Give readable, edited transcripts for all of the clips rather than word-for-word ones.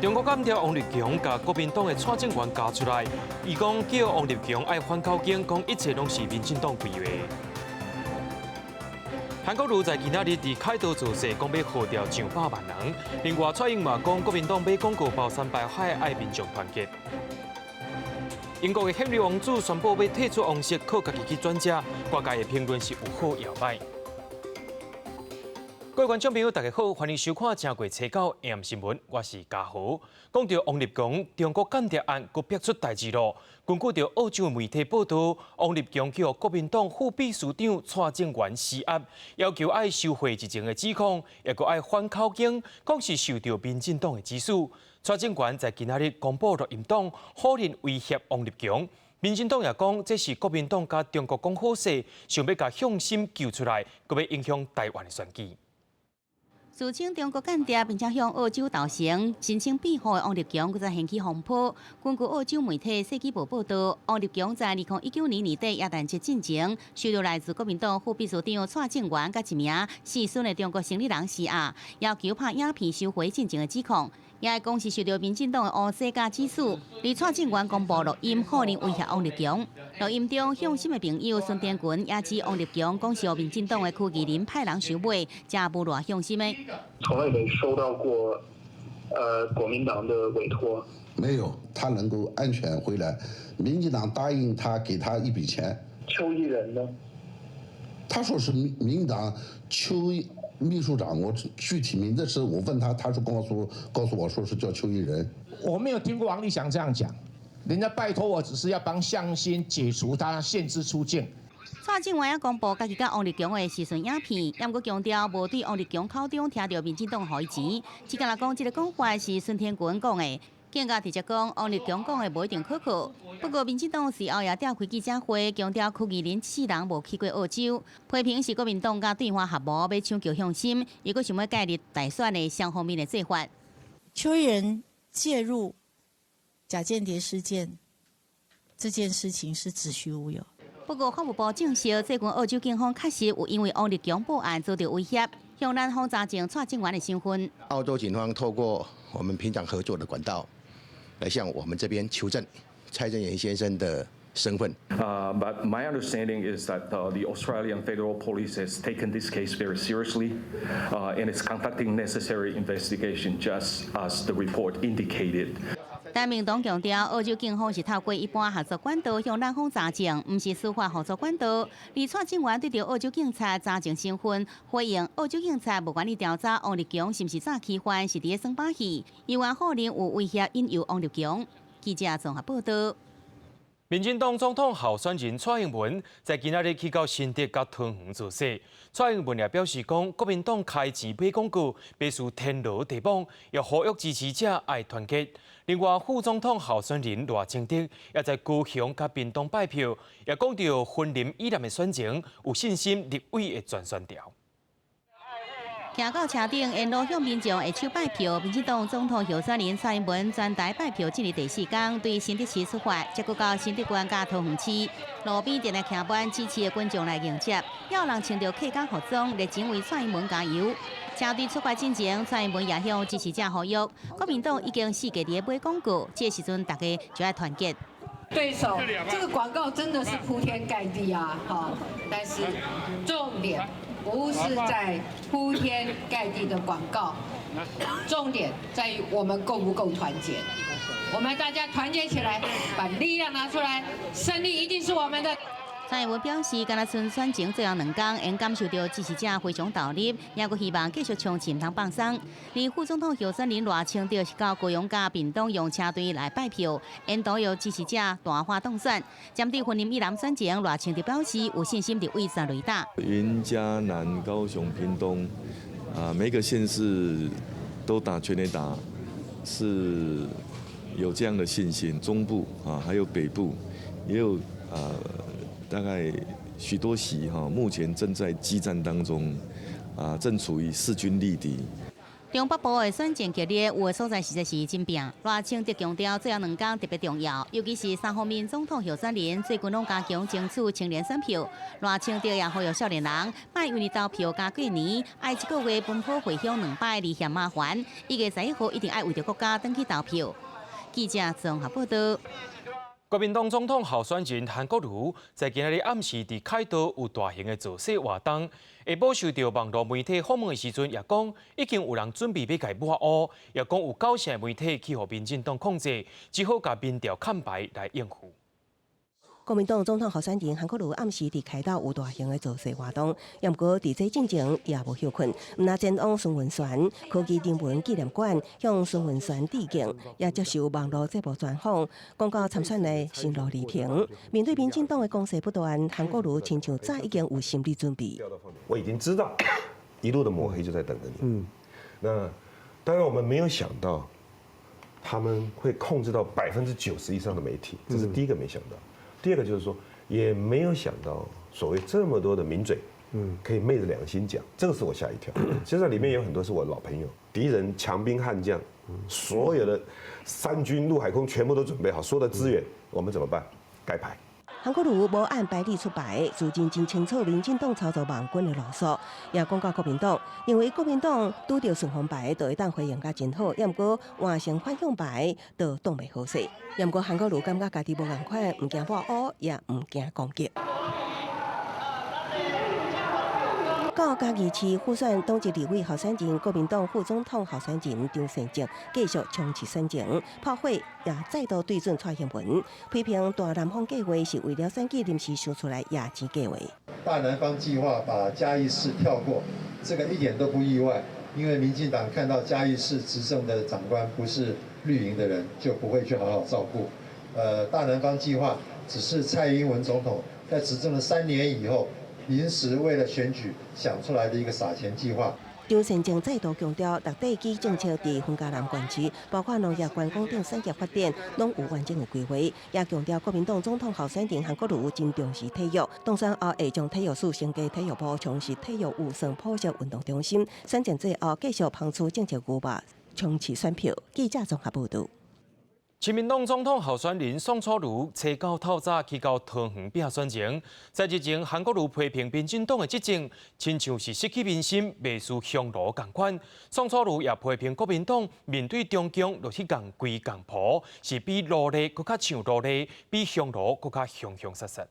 中國間諜王立強共國民黨的蔡正元交出來，伊講叫王立強愛反口供，講一切攏是民進黨規劃。韓國瑜在今仔日佇凱道造勢，講欲號召上百萬人。另外，蔡英文嘛講國民黨買廣告包山包海，愛民眾團結。英國的亨利王子宣布欲退出王室，靠家己去轉職。外界的評論是有好也有歹。各位觀眾朋友，大家好，歡迎收看《正月初九 AM 新聞》，我是嘉豪。講到王立強中國間諜案，閣爆出代誌囉。根據著澳洲媒體報道，王立強去予國民黨副秘書長蔡正元施壓，要求愛收回之前的指控，也閣愛反口供，講是受著民進黨的指使。蔡正元在今仔日公布錄音檔，否認威脅王立強。民進黨也講，這是國民黨共中國講好勢，想欲共向心救出來，閣欲影響台灣的選舉。自稱中國間諜，並且向澳洲投誠申請庇護的王立強，閣再掀起風波。根據澳洲媒體《世紀報》報道，王立強在2019年年底耶誕節進前，受到來自國民黨副秘書長蔡正元佮一名四旬的中國生理人施壓，要求拍影片收回進前的指控，也會講是受到民進黨的烏紗佮指使。而蔡正元公布錄音，否認威脅王立強。錄音中，向心的朋友孫天群也指王立強講是予民進黨的區議人派人收買，才誣賴向心的。從來沒收到過，國民黨的委託。沒有，他能夠安全回來。民進黨答應他，給他一筆錢。邱義仁呢？他說是民黨邱秘書長，我具體名字是我問他，他說告訴我說是叫邱義仁。我沒有聽過王立強這樣講，人家拜託我只是要幫向心解除他限制出境。蔡正元也公布家己佮王立強的視訊影片，也毋過強調無對王立強口中聽著民進黨予伊錢，只敢若講這个講法是孫天群講的，更加直接講王立強講的無一定可靠。不過民進黨隨後也召開記者會，強調區議人四人無去過澳洲，批評是國民黨佮對岸合謀欲搶救向心，伊閣想欲介入大選的雙方面的做法。邱義仁介入假間諜事件這件事情是子虛烏有。不過法務部證實，最近澳洲警方確實有因為王立強報案遭到威脅，向南方查證蔡正元的身份。澳洲警方透過我們平常合作的管道，來向我們這邊求證蔡正元先生的身份。 But my understanding is that the Australian Federal Police has taken this case very seriously and is conducting necessary investigation, just as the report indicated. 但民黨強調，澳洲警方是透過一般合作管道向南方查證，毋是司法合作管道。而蔡正元對著澳洲警察查證身份，回應澳洲警察無權利調查王立強是毋是詐欺犯，是佇咧耍把戲，猶原否認有威脅引誘王立強。記者綜合報道。民進黨總統候選人蔡英文在今仔日去到新竹佮桃園造勢。蔡英文也表示講，國民黨開錢買廣告，欲輸天羅地網，也呼籲支持者愛團結。另外，副總統候選人賴清德也在高雄佮屏東拜票，也講著雲林以南的選情，有信心立委會全選調。行到車頂，沿路向民眾揮手拜票。民進黨總統候選人蔡英文全台拜票進入第四工，對新竹市出發，捷過到新竹縣佮桃園市，路邊定定徛滿支持的群眾來迎接，也有人穿著客家服裝，熱情為蔡英文加油。車隊出發進前，蔡英文也向支持者呼籲，國民黨已經四界佇咧買廣告，這個時陣大家就愛團結。對手，這個廣告真的是鋪天蓋地啊！哈，但是重點不是在鋪天蓋地的廣告，重點在於我們夠不夠團結。我們大家團結起來，把力量拿出來，勝利一定是我們的。蔡英文表示，敢若賰選情最後兩工，會感受著支持者非常投入，也閣希望繼續衝刺，毋通放鬆。而副總統候選人賴清德是到高雄佮屏東用車隊來拜票，沿途有支持者大喊當選。針對雲林以南選情，賴清德表示有信心立委全壘打。雲嘉南、高雄、屏東啊，每個縣市都打全壘打，是有這樣的信心。中部啊，還有北部也有啊。大概許多席哈，目前正在激戰當中，啊，正處於勢均力敵。中北部的選戰激烈，有的所在實在是真拚。賴清德強調，最後兩工特別重要，尤其是三方面總統候選人最近攏加強爭取青年選票。賴清德也呼籲少年人，莫為了投票加過年，愛一個月奔波回鄉兩擺而嫌麻煩。1月11號一定愛為著國家轉去投票。記者綜合報道。國民黨總統候選人韓國瑜在今仔日暗時佇凱道有大型的造勢活動，下晡受著網路媒體訪問的時陣，也講已經有人準備欲共伊抹烏，也講有九成媒體去予民進黨控制，只好共民調崁牌來應付。國民黨總統候選人韓國瑜暗時佇凱道有大型的造勢活動，毋過佇這進前也無歇睏，毋但前往孫文山科技人文紀念館向孫文山致敬，也接受網路節目專訪，講到參選的心路歷程。面對民進黨的攻勢不斷，韓國瑜親像早已經有心理準備。我已經知道一路的抹黑就在等着你。那當然我們沒有想到他們會控制到90%以上的媒體，這是第一個沒想到。第二個就是說，也沒有想到所謂這麼多的名嘴，可以昧著良心講，這個是我嚇一跳。其實裡面有很多是我老朋友，敵人強兵悍將，所有的三軍陸海空全部都準備好，所有的資源，我們怎麼辦？蓋牌。韓國瑜無按牌理出牌，自認真清楚民進黨操作網軍的路數，也講到國民黨，認為國民黨拄著順風牌就會當回應甲真好，也毋過換成反向牌就擋袂好勢。也毋過韓國瑜感覺家己無仝款，毋驚抹烏，也毋驚攻擊。到嘉義市輔選黨籍立委候選人、國民黨副總統候選人張善政繼續衝刺選情，炮火也再度對準蔡英文，批評大南方計劃是為了選舉臨時想出來壓錢計劃。大南方計劃把嘉義市跳過，這個一點都不意外，因為民進黨看到嘉義市執政的長官不是綠營的人，就不會去好好照顧。大南方計劃只是蔡英文總統在執政了3年以後，臨時為了選舉想出來的一個撒錢計劃。張善政再度強調，六地基政策佇雲嘉南縣市，包括農業、觀光等產業發展，攏有完整的規劃。也強調國民黨總統候選人韓國瑜真重視體育，當選後會將體育署升格體育部，充實體育預算普及運動中心。選戰最後繼續拋出政策牛肉，衝刺選票。記者綜合報導。親民黨總統候選人宋楚瑜初九透早去到桃園拼選情，在日前韓國瑜批評民進黨的執政，親像是失去民心，袂輸匈奴仝款。宋楚瑜也批評國民黨面對中共，就去共規共抱，是比奴隸閣較像奴隸，比匈奴閣較兇兇殺殺。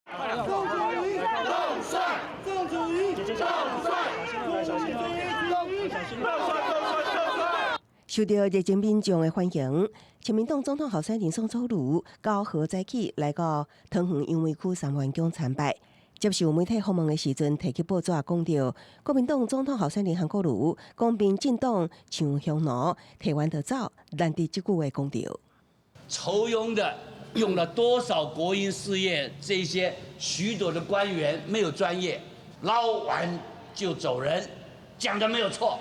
宋楚瑜當選，宋楚瑜當選，宋楚瑜當選，受到熱情民眾的歡迎，親民黨總統候選人宋楚瑜9號早起來到桃園楊梅區三元宮參拜，接受媒體訪問的時陣，提起報紙講著國民黨總統候選人韓國瑜講民進黨像匈奴，提完就走，難得這句話講著。酬庸的用了多少國營事業？這些許多的官員沒有專業，撈完就走人，講的沒有錯。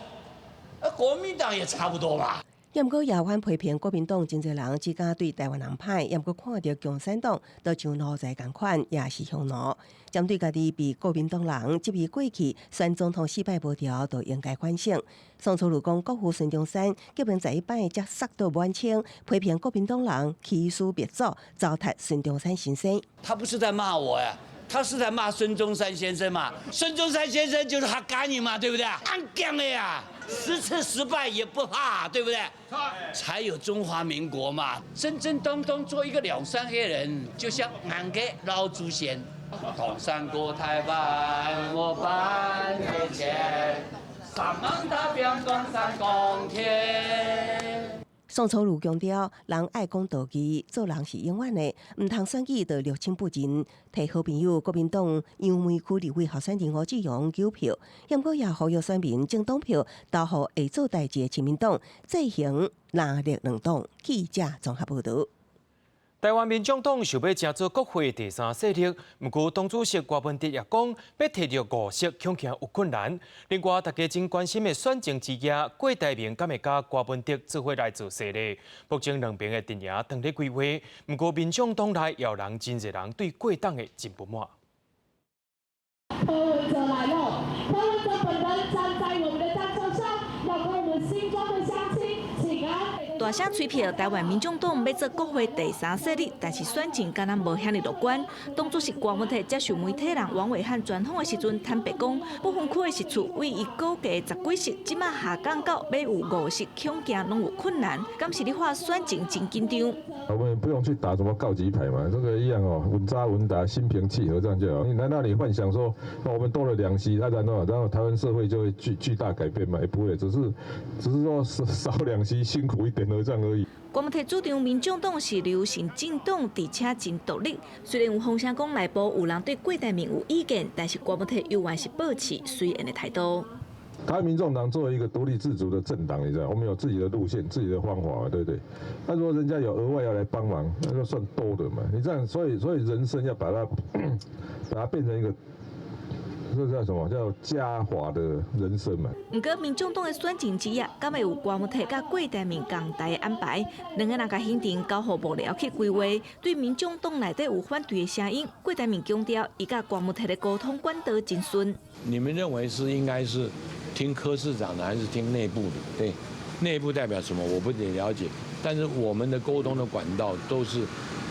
國民黨也差不多吧。也毋過也反批評國民黨真濟人只敢對台灣人歹，也毋過看著共產黨都像奴才仝款，也是匈奴。針對家己被國民黨人質疑過去選總統四擺無牢，就應該反省。宋楚瑜講，國父孫中山革命十一擺才殺到滿清，批評國民黨人欺師滅祖，糟蹋孫中山先生。他不是在罵我呀，他是在罵孫中山先生嘛？孫中山先生就是哈幹你嘛，對不對？按講的呀，10次失敗也不怕，對不對？才有中華民國嘛。正正當當做一個兩三個人，就像俺個老祖先。東山過台灣，我半年前，三茫大變東山公天。宋楚瑜強調，人愛講道義，做人是永遠的，毋通選舉就六親不認。提好朋友國民黨楊梅區立委候選人吳志榮求票，毋過也呼籲選民將黨票投予會做代誌的親民黨，制衡藍綠兩黨。記者綜合報導。台灣民眾黨想欲成做國會第三勢力，毋過黨主席柯文哲也講，欲提著五席恐驚有困難。另外，大家真關心的選戰之夜，郭台銘敢會佮柯文哲做伙來造勢咧？目前兩邊的陣營當咧規劃，毋過民眾黨內也有人真濟人對郭董的真不滿。柯文哲來了，柯文哲本人站在我們的戰場上。大聲吹票，台灣民眾黨欲做國會第三勢力，但是選情敢若無遐爾樂觀。當初是郭文體接受媒體人王暐瀚專訪的時陣，坦白講，不分區的席次為伊估計十幾席，這馬下降到欲有五席，恐驚攏有困難。敢是咧話選情真緊張？我們不用去打什麼告急牌嘛，這個一樣哦，穩紮穩打，心平氣和這樣就好。你難道你幻想說，我們多了兩席，那然後台灣社會就會巨大改變嘛？也不會，只是說少兩席辛苦一點而這樣而已。郭文體主張民眾黨是流行政黨，而且真獨立。雖然有風聲講內部有人對郭台銘有意見，但是郭文體猶原是保持隨緣的態度。台灣民眾黨作為一個獨立自主的政黨，你知道，我們有自己的路線、自己的方法，對不對？那如果人家有額外要來幫忙，那就算多的嘛。你這樣，所以人生要把它變成一個。這叫什麼？叫加法的人生嘛。毋過民眾黨的選情之夜，敢會有郭文體佮郭台銘仝台的安排？兩个人共行程交予幕僚去規劃。對民眾黨內底有反對的聲音，郭台銘強調，伊佮郭文體的溝通管道真順。你們認為是應該是聽柯市長的，還是聽內部的？對，內部代表什麼？我不太了解。但是我們的溝通的管道都是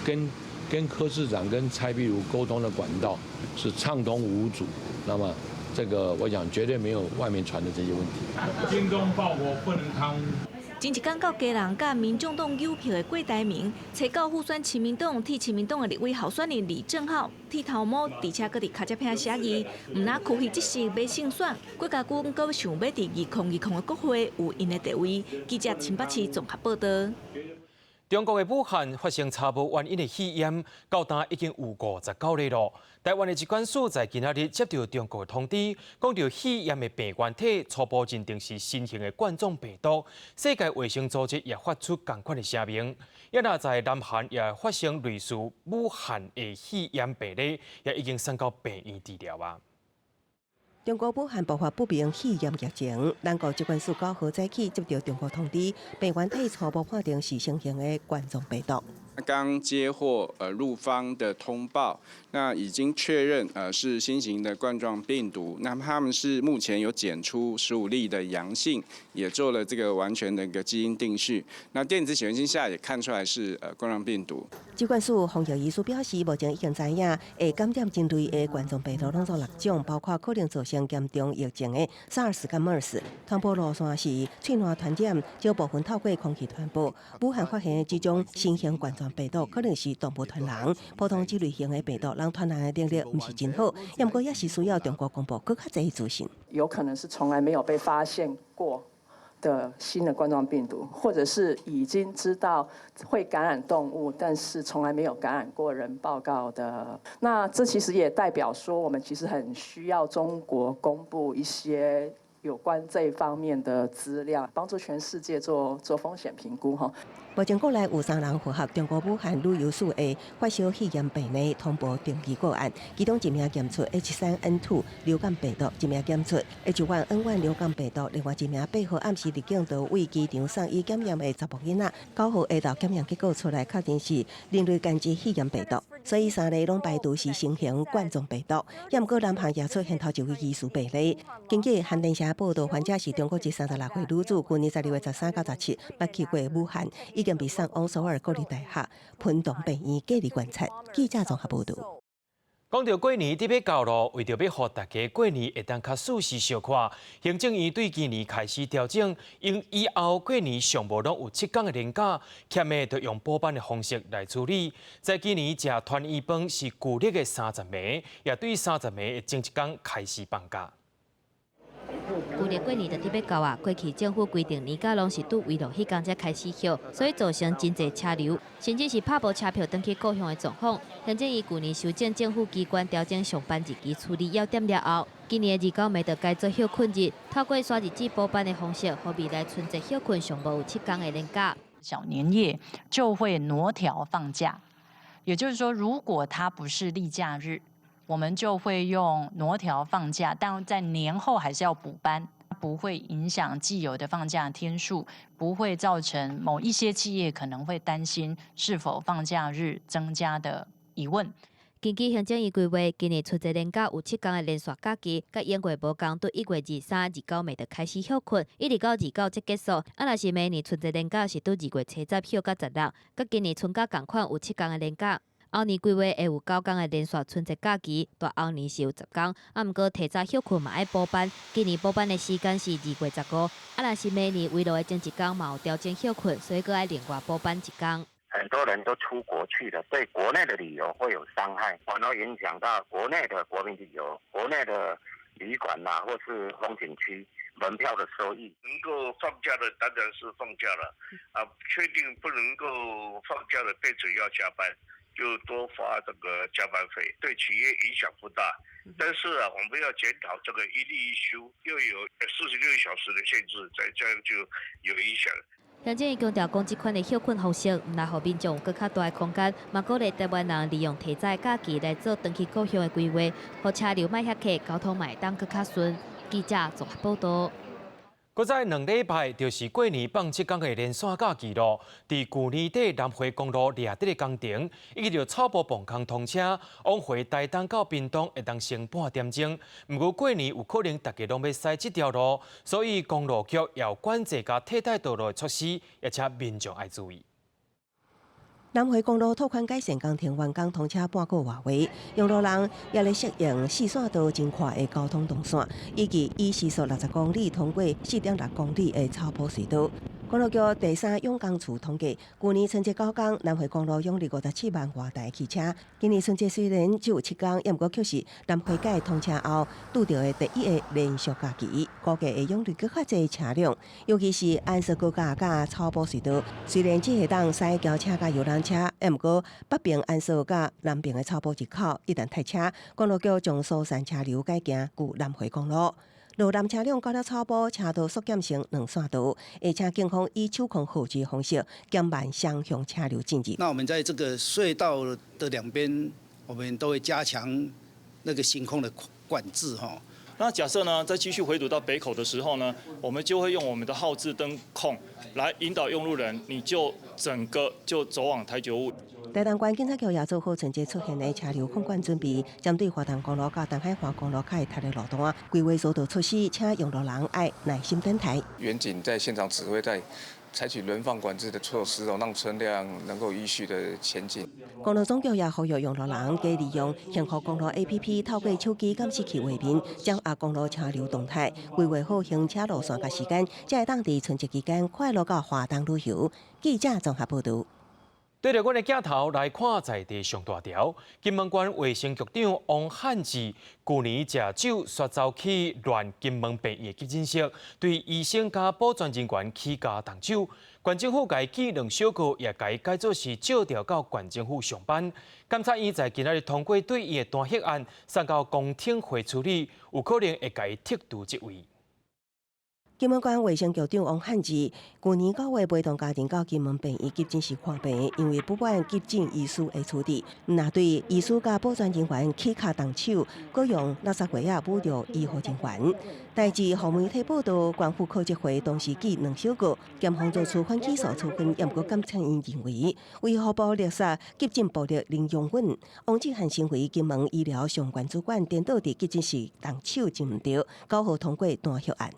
跟柯市長、跟蔡壁如溝通的管道是暢通無阻。那麼，這個我想絕對沒有外面傳的這些問題。精忠報國不能貪污。前一工到基隆佮民眾黨糾票的郭台銘，揣到輔選親民黨替親民黨的立委候選人李正皓剃頭毛，而且閣佇尻脊骿寫字，毋但屈虛則實欲勝選，郭家軍閣想欲佇2020的國會有𪜶的地位。記者陳北市綜合報道。中國的武漢發生查無原因的肺炎，到今已經有59例囉。台灣的疾管署在今仔日接到中國的通知，講著肺炎的病原體初步認定是新型的冠狀病毒。世界衛生組織也發出仝款的聲明。也若在南韓也發生類似武漢的肺炎病例，也已經送到病院治療啊。中國武漢爆發不明肺炎疫情，南國疾管署9號早起接到中國通知，病原體初步判定是新型的冠狀病毒。剛接獲陸方的通報，那已經確認是新型的冠狀病毒。那麼他們是目前有檢出15例的陽性，也做了這個完全的一個基因定序。那電子顯微鏡下也看出來是冠狀病毒。疾管署防疫醫師表示，目前已經知影會感染人類的冠狀病毒攏總六種，包括可能造成嚴重疫情的 SARS 佮 MERS。傳播路線是喙瀾傳染，少部分透過空氣傳播。武漢發現的這種新型冠狀病毒可能是動物傳人，普通這類型的病毒，人傳人的能力毋是真好，毋過也是需要中國公布閣較濟資訊。有可能是從來沒有被發現過的新的冠狀病毒，或者是已經知道會感染動物，但是從來沒有感染過人報告的。那這其實也代表說，我們其實很需要中國公布一些有關這方面的資料，幫助全世界做風險評估。哈。目前國內有三人符合中國武漢旅遊史的發燒肺炎病例通報登記個案，其中一名檢出 H3N2 流感病毒，一名檢出 H1N1 流感病毒，另外一名8號暗時入境到位機場送醫檢驗的查某囡仔，9號下晝檢驗結果出來，確認是人類感染肺炎病毒，所以三例攏排除是新型冠狀病毒。也毋過南韓也出現頭一位疑似病例。根據韓電社報道，患者是中國籍36歲女子，舊年12月13到17，捌去過武漢。已經被送往首爾國立大學浦東病院隔離觀察。記者綜合報導。講著過年欲到囉，為著欲予大家過年會當較舒適小可，行政院對今年開始調整，因以後過年上無攏有7天的連假，欠的就用補班的方式來處理。在今年食團圓飯是舊曆的30暝，也對30暝的前一工開始放假。舊曆過年就欲到啊！過去政府規定年假攏是拄圍爐彼工才開始歇，所以造成真濟車流，甚至是拍無車票轉去故鄉的狀況。行政院舊年修正政府機關調整上班日期處理要點了後，今年的29暝就改做歇睏日，透過徙日子補班的方式，予未來春節歇睏上無有7天的連假。小年夜就會挪調放假，也就是說，如果它不是例假日，我們就會用挪調放假，但在年後還是要補班，不會影響既有的放假天數，不會造成某一些企業可能會擔心是否放假日增加的疑問。根據行政院規劃，今年春節連假有7天的連續假期，佮正月無仝，對1月23、29暝就開始歇睏，一直到29才結束。啊，若是明年春節連假是對2月10歇到16，佮今年春假仝款有七天的連假。後年規劃會有9天的連續春節假期，大後年是有10天。啊，毋過提早歇睏嘛愛補班，今年補班的時間是2月15。啊，若是明年圍爐的前一工嘛有調整歇睏，所以閣愛另外補班一工。很多人都出國去了，對國內的旅遊會有傷害，反而影響到國內的國民旅遊、國內的旅館啦，或是風景區門票的收益。能夠放假的當然是放假了，啊，確定不能夠放假的，變成要加班，就多發這個加班費，對企業影響不大。但是啊，我們要檢討這個一例一休，又有46小時的限制，再這樣就有影響。行政院強調，講這款的歇睏方式，毋但予民眾有閣較大的空間，嘛鼓勵台灣人利用提早的假期來做轉去故鄉的規劃，予車流莫遐客，交通嘛會當閣較順。記者綜合報導。閣再2禮拜就是過年放7天的連續假期囉。佇舊年底南迴公路掠得的工程，以及著草埔磅空通車，往回台東到屏東會當省半點鐘。毋過過年有可能大家攏欲駛這條路，所以公路局有管制佮替代道路的措施，也請民眾愛注意。南迴公路拓寬改善工程完工通車半個外月，用路人也咧適應四線道真寬的交通動線，以及以時速60公里通過4.6公里的草埔隧道。公路局第三擁工處統計，舊年春節9天，南迴公路湧入57萬外台汽車。今年春節雖然只有7天，也毋過卻是南迴改通車後拄著的第一个連續假期，估計會湧入閣較濟車輛，尤其是安朔高架佮草埔隧道。雖然只會當駛轎車佮遊覽車，也毋過北爿安朔佮南爿的草埔入口一旦塞車，公路局將疏散車流改行舊南迴公路。路南車輛到了草埔，車道縮減成兩線道，而且警方以手控號誌方式減慢雙向車流進入。那我們在這個隧道的兩邊，我們都會加強那個行控的管制哈。那假設呢，再繼續回堵到北口的時候呢，我們就會用我們的號誌燈控來引導用路人，你就整個就走往台九五。台東縣警察局也做好春節出現的車流控管準備，針對花東公路佮東海岸公路較會塞的路段，規劃疏導措施，請用路人愛耐心等待。員警在現場指揮，在採取輪放管制的措施哦，讓車輛能夠依序的前進。公路總局也呼籲用路人加利用幸福公路 APP，透過手機監視器畫面，掌握公路車流動態，規劃好行車路線佮時間，才會當佇春節期間快樂到花東旅遊。記者綜合報導。對著阮的鏡頭來看，在地上大條，金門縣衛生局長王漢志舊年食酒煞走去亂金門病院的急診室，對醫生佮保全人員起鉤動手，縣政府共伊記兩小過，也共伊改做是借調到縣政府上班。監察院在今仔日通過對伊的彈劾案，送到公聽會處理，有可能會共伊剔除職位。金門縣衛生局長王漢志，舊年9月陪同家人到金門病院急診室看病，因為不滿急診醫師的處置，毋但對醫師佮保全人員起跤動手，閣用垃圾櫃仔侮辱醫護人員。代誌予媒體報道，縣府考績會當時記兩小過，檢方做出反起訴處分，也毋過檢察院認為，衛福部勒索急診暴力零容忍，王志漢身為金門醫療相關主管，顛倒佇急診室動手真毋對，9號通過彈劾案。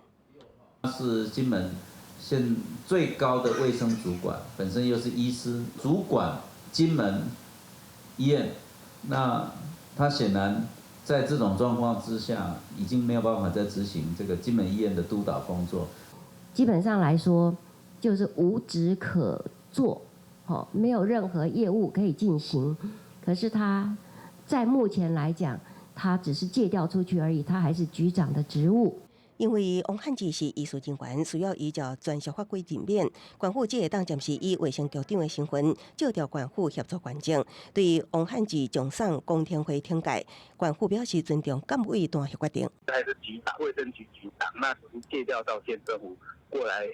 他是金門縣最高的衛生主管，本身又是醫師，主管金門醫院。那他顯然在這種狀況之下，已經沒有辦法再執行這個金門醫院的督導工作。基本上來說，就是無職可做，沒有任何業務可以進行。可是他在目前來講，他只是借調出去而已，他還是局長的職務。因為王漢志是醫事人員，需要依照專屬法規任免。縣府只會當暫時以衛生局長的身份借調縣府協助縣政。對王漢志將送公聽會懲戒，縣府表示尊重監委彈劾決定。他是局長，衛生局局長，那屬於借調到縣政府過來。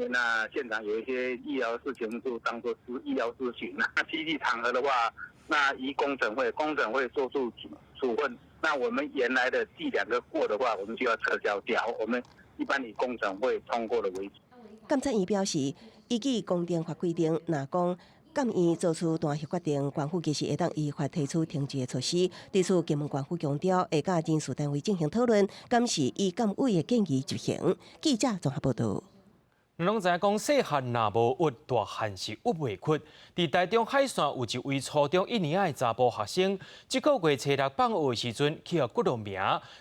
那現場有一些醫療事情就當作是醫療諮詢。那集體場合的話，那依公懲會，公懲會做出處分。那我們原來的記兩個過的話，我們就要撤銷掉。我們一般以公懲會通過的為主。監察院表示，依據公聽法規定，若講監院做出彈劾決定，官府其實會當依法提出停職的措施。對此，金門官府強調會佮人事單位進行討論，監視以監委的建議執行。記者綜合報導。攏知影講，細漢若無鬱，大漢是鬱袂屈。佇台中海線有一位初中一年仔的查埔學生，這個月初六放學的時陣，去予幾落名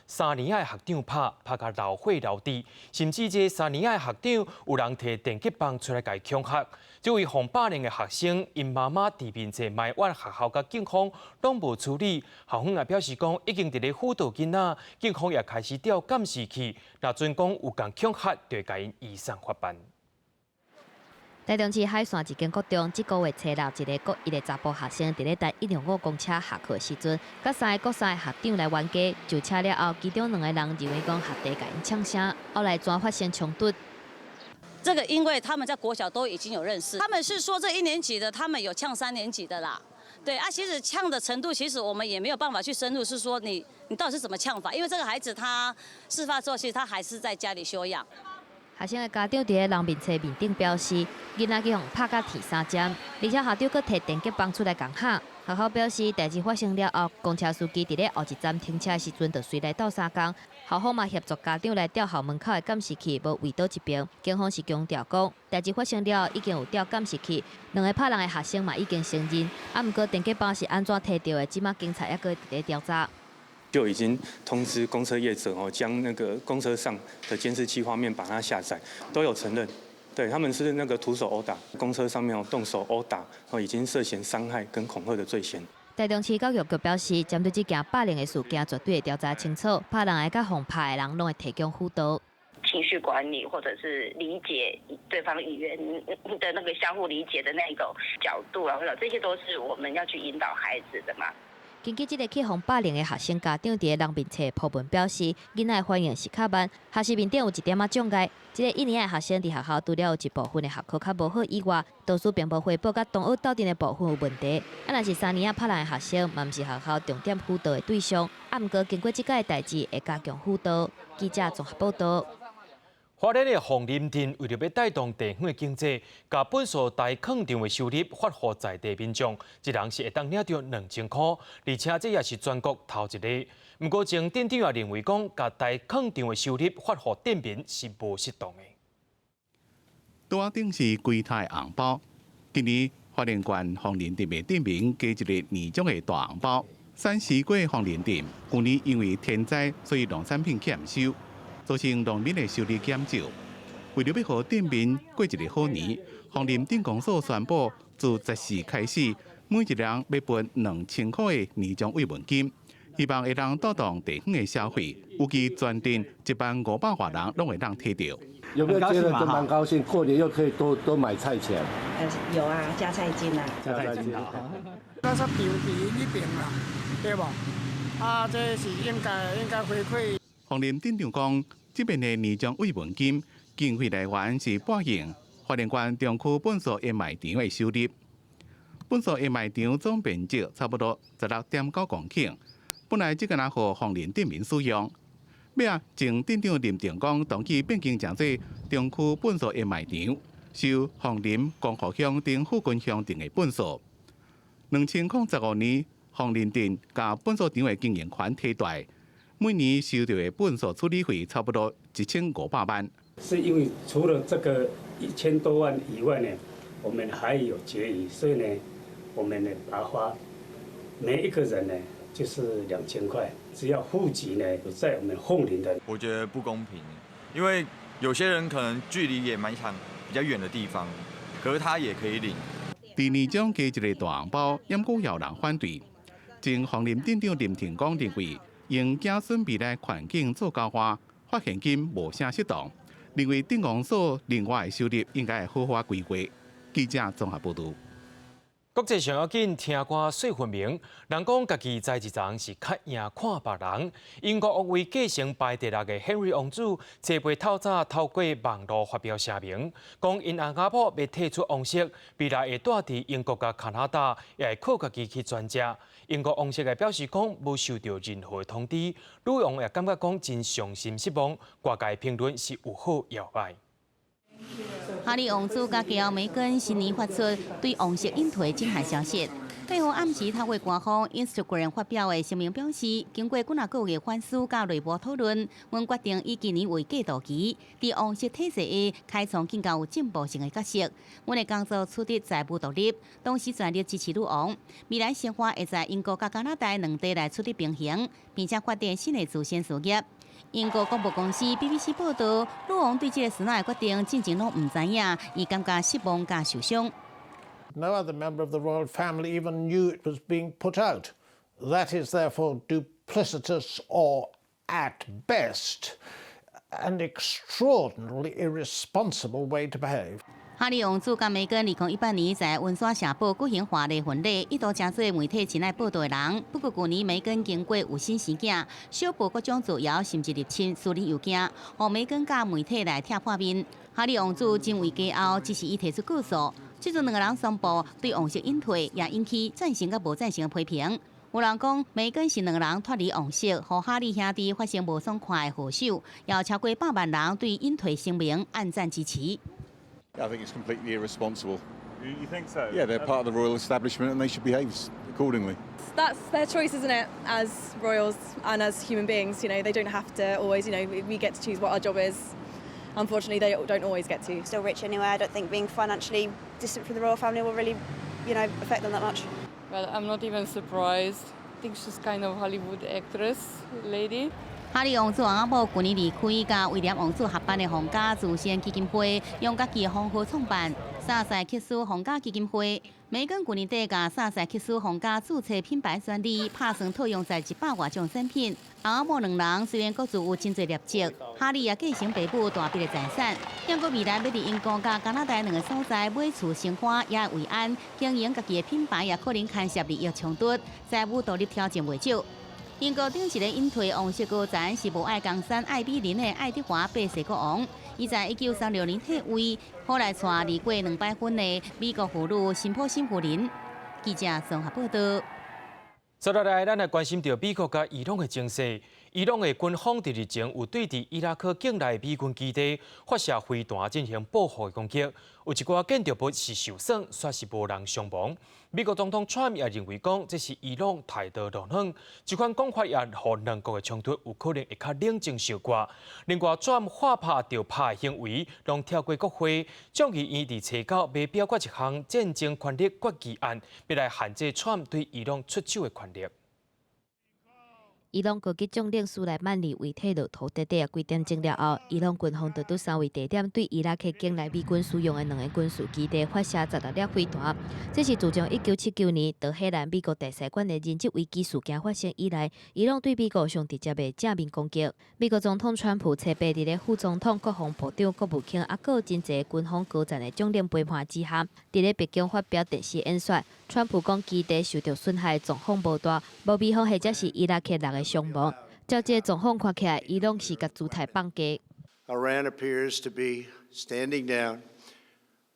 三年仔的學長拍，拍甲流血流滴，甚至這三年仔的學長有人提電擊棒出來共伊恐嚇。這位予霸凌的學生，𪜶媽媽佇面前埋怨學校佮警方攏無處理，校方也表示講已經佇咧輔導囡仔，警方也開始調監視器，若準講有共恐嚇，就會共𪜶移送法辦。台中市海線一間國中，這個月初六，一个國一的查埔學生佇咧搭105公車下課時陣，佮三个國三的學長來冤家，上車了後，其中兩个人認為講學弟共𪜶嗆聲，後來轉發生衝突。這個因為他們在國小都已經有認識，他們是說這一年級的，他們有嗆三年級的啦。對啊，其實嗆的程度，其實我們也沒有辦法去深入，是說你到底是怎麼嗆法？因為這個孩子他事發之後，其實他還是在家裡休養。學生的家長佇咧人面冊面頂表示，囡仔去予拍甲鐵三針，而且校長閣提電擊棒出來共嚇。學校表示，代誌發生了後，公車司機佇咧後一站停車的時陣，就隨來鬥相共。校方嘛協助家長來調校門口的監視器，無圍倒這爿。警方是強調講，代誌發生了後已經有調監視器，兩个拍人的學生嘛已經承認。啊，毋過電擊棒是按怎提著的，這馬警察猶閣佇咧調查。就已經通知公車業者哦，將那個公車上的監視器畫面把它下載，都有承認，對他們是那個徒手毆打，公車上面動手毆打，哦已經涉嫌傷害跟恐嚇的罪嫌。台中市教育局表示，針對這件霸凌的事件，絕對會調查清楚，拍人的佮予拍的人攏會提供輔導。情緒管理，或者是理解對方語言的那個相互理解的那種角度啊，或者這些都是我們要去引導孩子的嘛。根據這个去予霸凌的學生家長佇咧人面冊鋪文表示，囡仔的反應是較慢，學習面頂有一點仔障礙。這个一年的學生佇學校除了有一部分的學科較無好以外，導師並無回報佮同學鬥陣的部分有問題。啊，若是三年仔拍人的學生，嘛毋是學校重點輔導的對象。啊，毋過經過這擺的代誌，會加強輔導。記者綜合報導。花蓮的鳳林鎮為著欲帶動地方的經濟，共糞埽台礦場的收入發予在地民眾，一人是會當領著2000箍，而且這也是全國頭一个。毋過前鎮長也認為講，共台礦場的收入發予鎮民是無適當的。桌仔頂是規袋紅包，今年花蓮縣鳳林鎮的鎮民加一个年終的大紅包。產西瓜鳳林鎮，舊年因為天災，所以農產品欠收。造成農民的收入減少。為著欲予鎮民過一个好年，鳳林鎮公所宣布，自14開始，每一人欲分2000箍的年終慰問金，希望會當帶動地方的消費。預計全鎮1萬500外人攏會當提著。有沒有覺得都蠻高興？過年又可以多多買菜錢。有啊，加菜金啊。加菜金啊。那是票佇呢邊啦，對無？啊，這是應該應該回饋。鳳林鎮長講，這邊的年終慰問金經費來源是撥用花蓮縣中區糞埽掩埋場的收入。糞埽掩埋場總面積差不多16.9公頃，本來這個若予鳳林鎮民使用。尾仔前鎮長林定光同意變更成做中區糞埽掩埋場，收鳳林、光復鄉等附近鄉鎮的糞埽。2015年，鳳林鎮共糞埽場的經營權提蹛。每年收著的糞埽處理費差不多1500萬。是因為除了這個1000多萬以外呢，我們還有結餘，所以呢，我們呢把它發每一個人呢就是2000塊，只要戶籍呢在我們鳳林的。我覺得不公平，因為有些人可能距離也蠻長，比較遠的地方，可是他也可以領。佇年終加一个大紅包，猶閣有人反對。前鳳林鎮長林廷光認為，用子孫未來環境做交換，發現金無啥適當，認為鎮公所另外的收入應該會好好規劃。記者綜合報導。國際上要緊，聽歌說分明。人講家己知一層是較贏看別人。英國王位繼承排第六的 Henry 王子，這擺透早透過網路發表聲明，講𪜶翁仔某欲退出王室，未來會住佇英國佮加拿大，也會靠家己去轉食。英國王室也表示講，無收著任何通知。女王也感覺講真傷心失望，外界評論是有好有壞。哈利王子佮繼後梅根新年發出對王室引退震撼消息。八號暗時透過官方 Instagram 發表的聲明表示，經過幾若個月反思佮內部討論，阮決定以今年為過渡期，佇王室體制下開創更較有進步性的角色。阮的工作取得財務獨立，同時全力支持女王。未來生活會在英國佮加拿大兩地來取得平衡，並且發展新的慈善事業。英國廣播公司 BBC 報道，女王對這個孫仔的決定進前攏毋知影，伊感覺失望佮受傷。 No other member of the royal family even knew it was being put out. That is therefore duplicitous or, at best, an extraordinarily irresponsible way to behave. 哈利王子佮梅根2018年在溫莎城堡舉行華麗婚禮，一度成做媒體真愛報道的人。不過舊年梅根經過有心生囝，小報各種造謠，甚至入侵私人郵件，予梅根佮媒體來拆破面。哈利王子成為繼後，只是伊提出告訴。這陣兩个人宣布對王室引退，也引起贊成佮無贊成的批評。有人講梅根是兩个人脫離王室，予哈利兄弟發生無爽快的禍首，有超過100萬人對引退聲明按讚支持。 I think it's completely irresponsible. You think so? Yeah, they're part of the royal establishment and they should behave accordingly. That's their choice, isn't it? As royals and as human beings, they don't have to always, we get to choose what our job is. Unfortunately, they don't always get to. Still rich anyway. I don't think being financially distant from the royal family will really affect them that much. Well, I'm not even surprised. I think she's kind of Hollywood actress lady. 哈利王子翁仔某舊年離開，佮威廉王子合辦的皇家慈善基金會，用家己的封號創辦薩塞克斯皇家基金會。梅根舊年底共薩塞克斯皇家註冊品牌專利，拍算套用在100外種產品。翁仔某兩人雖然各自有真濟業績，哈利也繼承爸母大筆的財產，不過未來欲佇英國佮加拿大兩个所在買厝生活，也會慰安經營家己的品牌，也可能牽涉利益衝突，財務獨立挑戰袂少。英國頂一个引退王室高層是無愛江山愛美人的愛德華八世國王，伊在1936年退位，後來娶離過兩擺婚的美國婦女辛普森夫人。記者綜合報道。接落來，咱來關心著美國佮伊朗的情勢。伊朗的軍方佇日前有對佇伊拉克境內美軍基地發射飛彈進行報復的攻擊，有一寡建築物是受損，煞是無人傷亡。美國總統川普也認為講，這是伊朗態度懦軟，這款講法也予兩國的衝突有可能會較冷靜相掛。另外，川普話拍就拍的行為，攏跳過國會，眾議院佇初九欲表決一項戰爭權力決議案，欲來限制川普對伊朗出手的權力。伊朗高級將領蘇萊曼尼遺體落土短短仔幾點鐘了後，伊朗軍方就佇三位地點對伊拉克境內美軍使用的兩个軍事基地發射16粒飛彈。這是自從1979年德黑蘭美國大使館的人質危機事件發生以來，伊朗對美國上直接的正面攻擊。美國總統川普初八佇咧副總統、國防部長、國務卿抑閣有真濟軍方高層的將領陪伴之下，佇咧白宮發表電視演說。川普講基地受著損害狀況無大，無美方或者是伊拉克人的傷亡。照這個狀況看起來，伊朗是共姿態放低。 Iran appears to be standing down,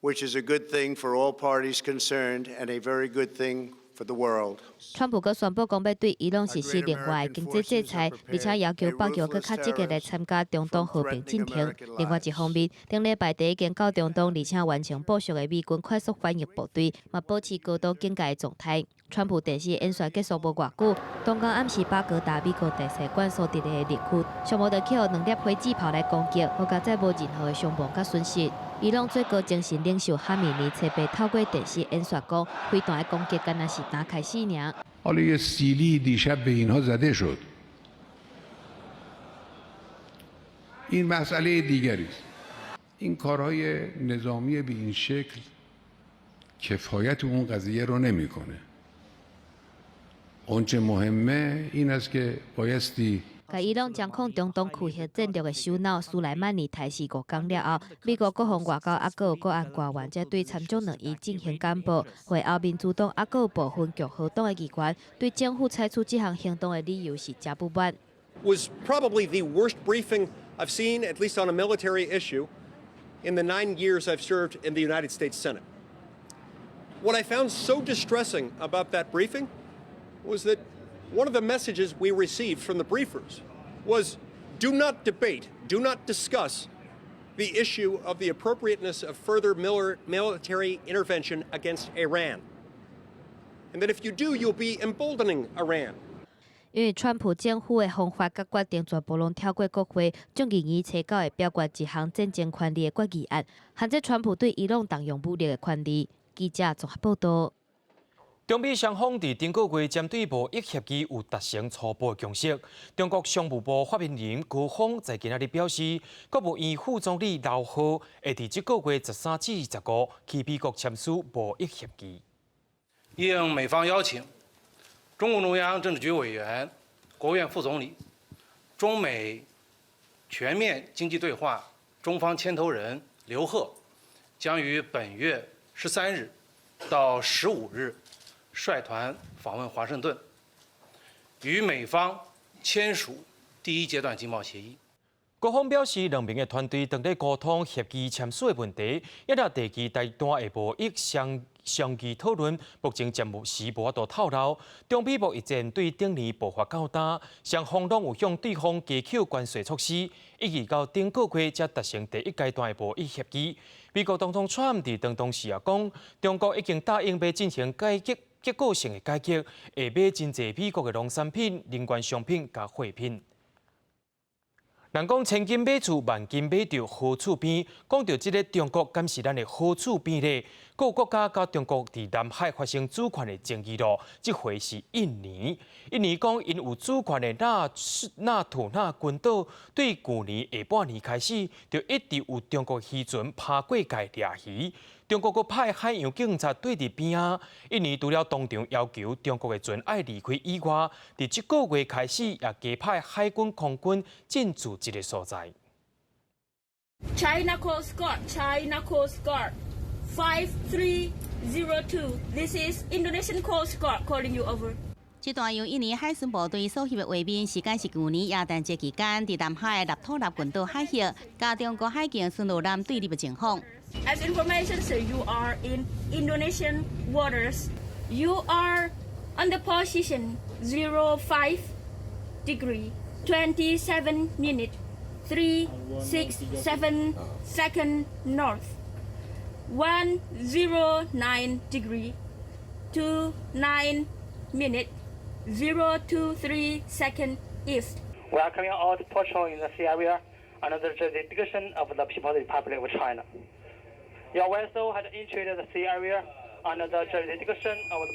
which is a good thing for all parties concerned and a very good thing for the world. 川普閣宣布講欲對伊朗實施另外的經濟制裁，而且要求北約閣較積極來參加中東和平進程。另外一方面，頂禮拜底已經到中東，而且完成部署的美軍快速反應部隊，嘛保持高度警戒的狀態。川普電視演說結束無偌久，東江暗時巴格達美國大使館所佇的綠區，上無就去予兩粒火箭炮來攻擊，好佳哉無任何的傷亡佮損失。伊朗最高精神領袖哈米尼初八透過電視演說講，飛彈的攻擊敢若是剛開始爾。 حالا یه سیلی دیشب به اینها زده شد این مسئله دیگری است این کارهای نظامی به این شکل کفایت اون قضیه رو نمیکنه اونچه مهمه این است که بایستی 共伊朗掌控中東區域戰略的首腦蘇萊曼尼刣死5工了後，美國國防外交抑閣有國安官員才對參眾兩院進行簡報。會後，民主黨抑閣有部分共和黨的議員對政府採取這項行動的理由是誠不滿。 Was probably the worst briefing I've seen, at least on a military issue, in the 9 years I've served in the United States Senate. What I found so distressing about that briefing was that one of the messages we received from the briefers was do not debate, do not discuss The issue of the appropriateness of further military intervention against Iran. And that if you do, you'll be emboldening Iran. 因為川普政府的方法佮決定全部攏跳過國會，眾議院初九會表決一項戰爭權利的決議案，限制川普對伊朗動用武力的權利。記者綜合報道。中美雙方佇頂個月針對貿易協議有達成初步共識。中國商務部發言人高峰在今仔日表示，國務院副總理劉鶴會佇這個月13至15去美國簽署貿易協議。應美方邀請，中共中央政治局委員、國務院副總理、中美全面經濟對話中方牽頭人劉鶴將於本月13日到15日率團訪問華盛頓，與美方簽署第一階段經貿協議。高峰表示，兩邊的團隊正咧溝通協議簽署的問題，也若第二階段的貿易相相議討論，目前暫時無法度透露。中美貿易戰對頂年爆發到今，雙方攏有向對方加扣關稅措施，一直到頂個月才達成第一階段的貿易協議。美國總統川普佇當當時也講，中國已經答應欲進行改革，結構性的改革，會買真濟美國的農產品、能源商品佮貨品。人講千金買厝，萬金買著好厝邊。講著這个中國，敢是咱的好厝邊咧？各國家佮中國佇南海發生主權的爭議咯。這回是印尼，印尼講𪜶有主權的納納土納群島，對舊年下半年開始，就一直有中國漁船趴過界掠魚。中國閣派海洋警察對佇邊仔。印尼除了當場要求中國的船愛離開以外，佇這個月開始也加派海軍、空軍進駐這个所在。 China Coast Guard, China Coast Guard, 5302. This is Indonesian Coast Guard calling you over. 這段由印尼海巡部隊所翕的畫面，時間是舊年耶誕節期間，佇南海納土納群島海域，佮中國海警巡邏艦對立的情況。 As information, sir, you are in Indonesian waters. You are on the position 05 degree 27 minute 367 second north, 109 degree 29 minute 023 second east. We are carrying out patrol in the sea area under the jurisdiction of the People's Republic of China. Your vessel has entered the sea area under the jurisdiction of the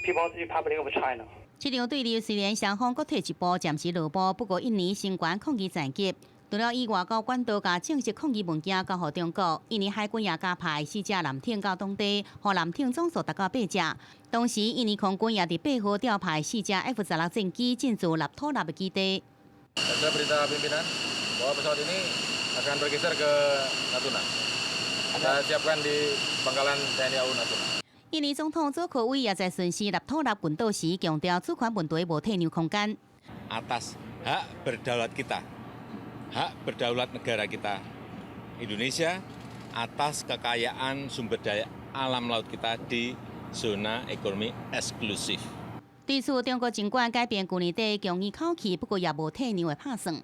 People's Republic of China. 這場對立雖然雙方各退一步，暫時讓步，不過印尼聲援抗議在即。除了以外交管道共正式抗議文件交予中國，印尼海軍也加派四隻艦艇到當地，予艦艇總數達到八隻。同時，印尼空軍也佇8號調派四隻 F-16戰機進駐納土納的基地。 Saya perintah pimpinan bahwa pesawat ini akan bergeser ke Natuna. Kita siapkan di pangkalan TNI AU Natuna. 印尼總統佐科威也在巡視納土納群島時，強調主權問題無退讓空間。 Atas hak berdaulat kita, hak berdaulat negara kita, Indonesia, atas kekayaan sumber daya alam laut kita di zona ekonomi eksklusif. 對此，中國儘管改變舊年底強硬口氣，不過也無退讓的拍算。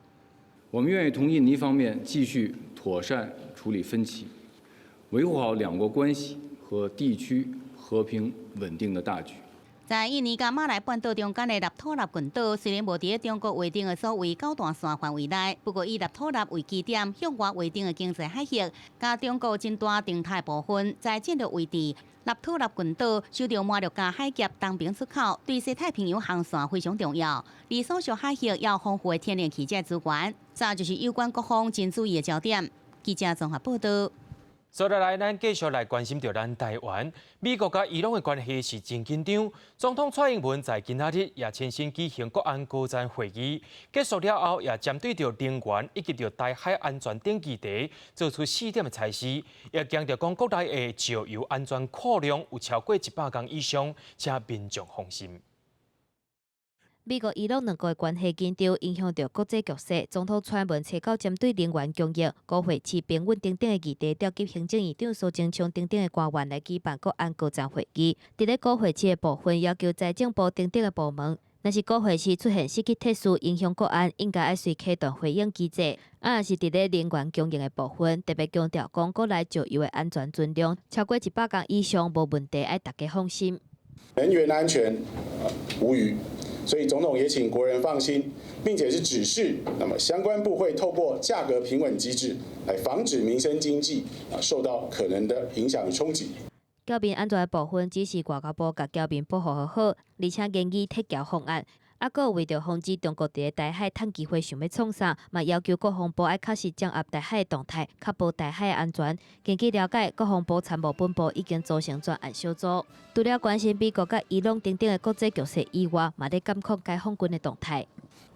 我們願意同印尼方面繼續妥善處理分歧，維護好兩國關係和地區和平穩定的大局。在印尼佮馬來半島中間的納土納群島，雖然無佇中國劃定的所謂九段線範圍內，不過以納土納為基點向外劃定的經濟海域，佮中國真大靜態部分，在戰略位置，納土納群島守著馬六甲海峽東爿出口，對西太平洋航線非常重要。而所屬海域也有豐富的天然氣這資源，早就是有關各方真注意的焦點。記者綜合報道。接落來，咱繼續來關心著咱台灣。美國佮伊朗的關係是真緊張。總統蔡英文在今仔日也親身舉行國安高層會議，結束了後，也針對著能源以及著台海安全等議題，做出四點的裁示，也強調講國內的石油安全庫量有超過100工以上，請民眾放心。美國伊朗兩國的關係緊張，影響著國際局勢。總統蔡英文初九針對能源供應、國會市平穩等等的議題，調集行政院長蘇貞昌等等的官員來舉辦國安高層會議。佇咧國會市的部分，要求財政部等等的部門，若是國會是出現失去秩序影響國安，應該愛隨啟動回應機制。啊，若是佇咧能源供應的部分，特別強調講國內石油的安全存量超過100工以上無問題，愛大家放心。能源安全無虞，所以總統也請國人放心，並且是指示，那麼相關部會透過價格平穩機制來防止民生經濟啊受到可能的影響與衝擊。僑民安全的部分，指示外交部共僑民保護好好，而且研擬撤僑方案。啊，閣為著防止中國佇咧台海趁機會想欲創啥，嘛要求國防部愛確實掌握台海的動態，確保台海的安全。根據了解，國防部參謀本部已經組成專案小組，除了關心美國佮伊朗等等的國際局勢以外，嘛咧監控解放軍的動態。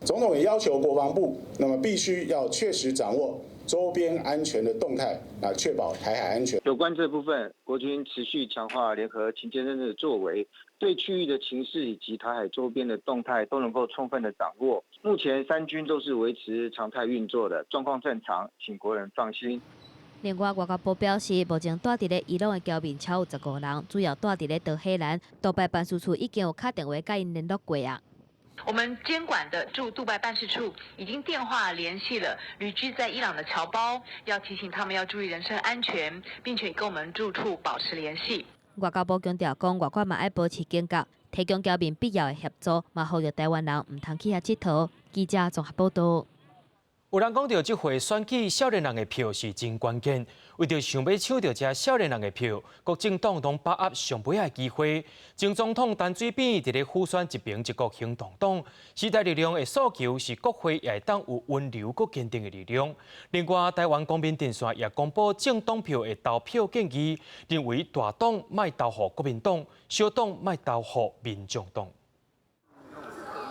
總統也要求國防部，那麼必須要確實掌握周邊安全的動態，來確保台海安全。有關這部分，國軍持續強化聯合勤監偵的作為，對區域的情勢以及台海周邊的動態都能夠充分的掌握。目前三軍都是維持常態運作的，狀況正常，請國人放心。另外，外交部表示，目前蹛佇咧伊朗的僑民超有15人，主要蹛佇咧德黑蘭。杜拜辦事處已經有敲電話佮𪜶聯絡過啊。我們監管的駐杜拜辦事處已經電話聯繫了旅居在伊朗的僑胞，要提醒他們要注意人身安全，並且跟我們駐處保持聯繫。外交部強調講，外國嘛愛保持警覺，提供僑民必要的協助，嘛呼籲台灣人毋通去遐𨑨迌。記者綜合報道。有人講著，這回選舉少年人的票是真關鍵。為著想欲搶著這少年人的票，各政黨攏把握上尾仔的機會。前總統陳水扁佇咧輔選一平一國行動黨，時代力量的訴求是國會也會當有溫柔閣堅定的力量。另外，台灣公民陣線也公布政黨票的投票建議，認為大黨莫投予國民黨，小黨莫投予民眾黨。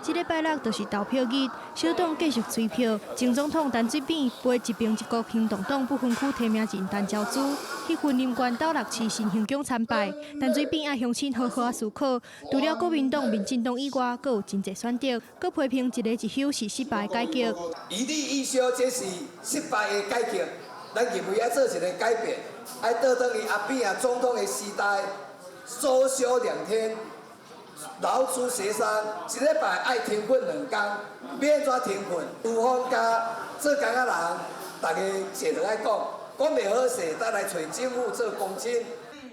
這禮拜六就是投票日，小黨繼續催票。前總統陳水扁陪一平一國行動黨不分區提名人陳昭姿去雲林縣斗六市新興宮參拜。陳水扁愛鄉親好好仔思考，除了國民黨、民進黨以外，閣有真濟選擇，閣批評一例一休是失敗改革。一例一休這是失敗的改革，咱認為愛做一個改變，愛倒轉去阿扁啊總統的時代，周休2天。勞資協商，一禮拜愛停睏2工，欲按怎停睏？廚房加做工仔人，大家坐落來講，講袂好勢，再來揣政府做公親。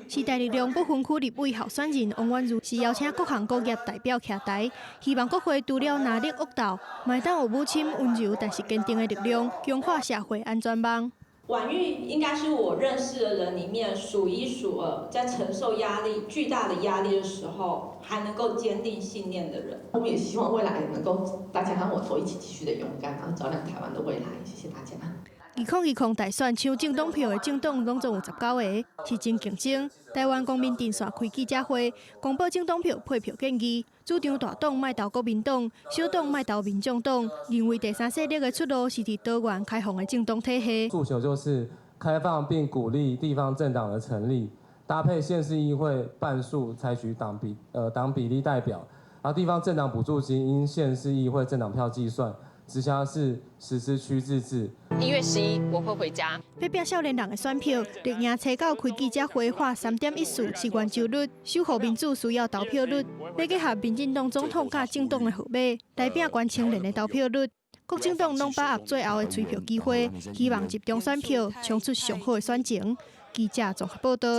時代力量不分區立委候選人王婉諭是邀請各行各業代表徛台，希望國會除了藍綠惡鬥，嘛會當有母親溫柔但是堅定的力量，強化社會安全網。婉諭應該是我認識的人裡面數一數二，在承受壓力、巨大的壓力的時候，還能夠堅定信念的人。我們也希望未來能夠大家和我都一起繼續的勇敢，然後照亮台灣的未來。謝謝大家。2020大選搶政黨票的政黨攏總有19个，是真競爭。台灣公民陣線開記者會，公布政黨票配票建議，主張大黨莫投國民黨，小黨莫投民眾黨，認為第三勢力的出路是佇多元開放的政黨體系。訴求就是開放並鼓勵地方政黨的成立，搭配縣市議會半數採取黨比例代表，而地方政黨補助金應縣市議會政黨票計算。直轄市實施區自治。 1月11我會回家。欲拚少年人的選票，綠營初九開記者會喊3.14是圓周率，守護民主需要投票率，欲結合民進黨總統佮政黨的號碼，來拚懸青年的投票率。各政黨攏把握最後的催票機會，希望集中選票，衝出上好的選情。記者綜合報道。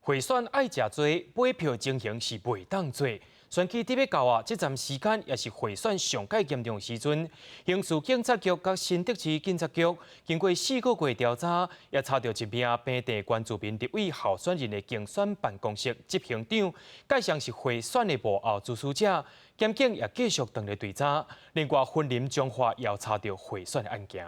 賄選愛誠濟，買票情形是袂當做。選舉佇欲到啊，這陣時間也是賄選上蓋嚴重時陣。刑事警察局佮新竹市警察局經過4個月調查，也查著一名平地原住民立委候選人的競選辦公室執行長，蓋上是賄選的幕後主使者。檢警也繼續當咧追查。另外，雲林彰化也查著賄選的案件。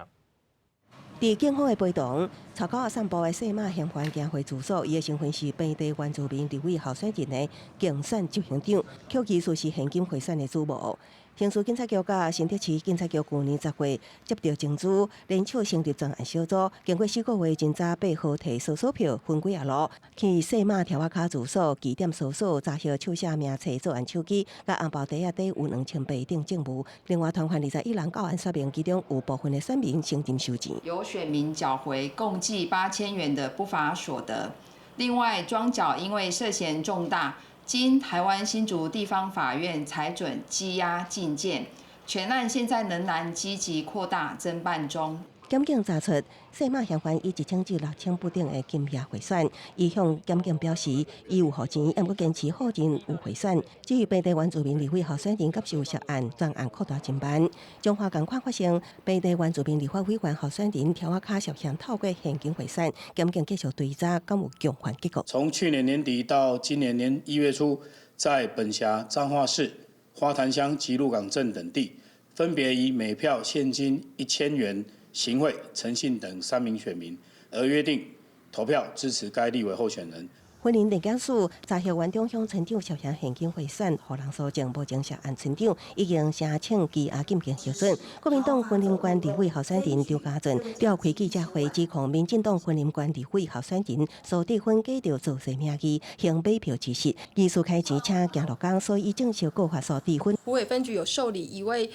佇警方的陪同，草稿散步的細馬嫌犯行回住所，伊的身份是平地原住民立委候選人的競選執行長，卻其實是現金賄選的主謀。刑事警察局佮新竹市警察局舊年10月接著情資，聯手成立專案小組，經過4個月偵查8號提搜索票，分幾仔路去細馬柱仔跤住所據點搜索，查獲手寫名冊、作案手機、佮紅包袋仔底有2000塊等證物。另外，傳喚21人到案說明，其中有部分的選民誠心收錢。有選民繳回共計8000元的不法所得。另外，莊腳因為涉嫌重大，經台灣新竹地方法院裁准羈押禁見，全案現在仍然積極擴大偵辦中。檢警查出，細馬嫌犯以1000至6000不等的金額賄選，伊向檢警表示，伊有予錢，毋過堅持否認有賄選。至於平地原住民立委候選人，敢是有涉案，專案擴大偵辦。彰化仝款發生，平地原住民立法委員候選人條仔跤涉嫌透過現金賄選，檢警繼續追查，敢有共款結果。從去年年底到今年年1月初，在本轄彰化市花壇鄉及鹿港鎮等地，分別以每票現金1000元行賄陳姓等三名選民，而約定投票支持該立委候選人。雲林地檢署查獲員中鄉村長涉嫌現金賄選，予人搜證無證涉案村長已經申請羈押禁見核准。國民黨雲林縣立委候選人張家俊召開記者會，指控民進黨雲林縣立委候選人蘇治芬假著造勢名義行買票之實，疑似開錢請行路工，所以正式告發蘇治芬。虎尾分局有受理一位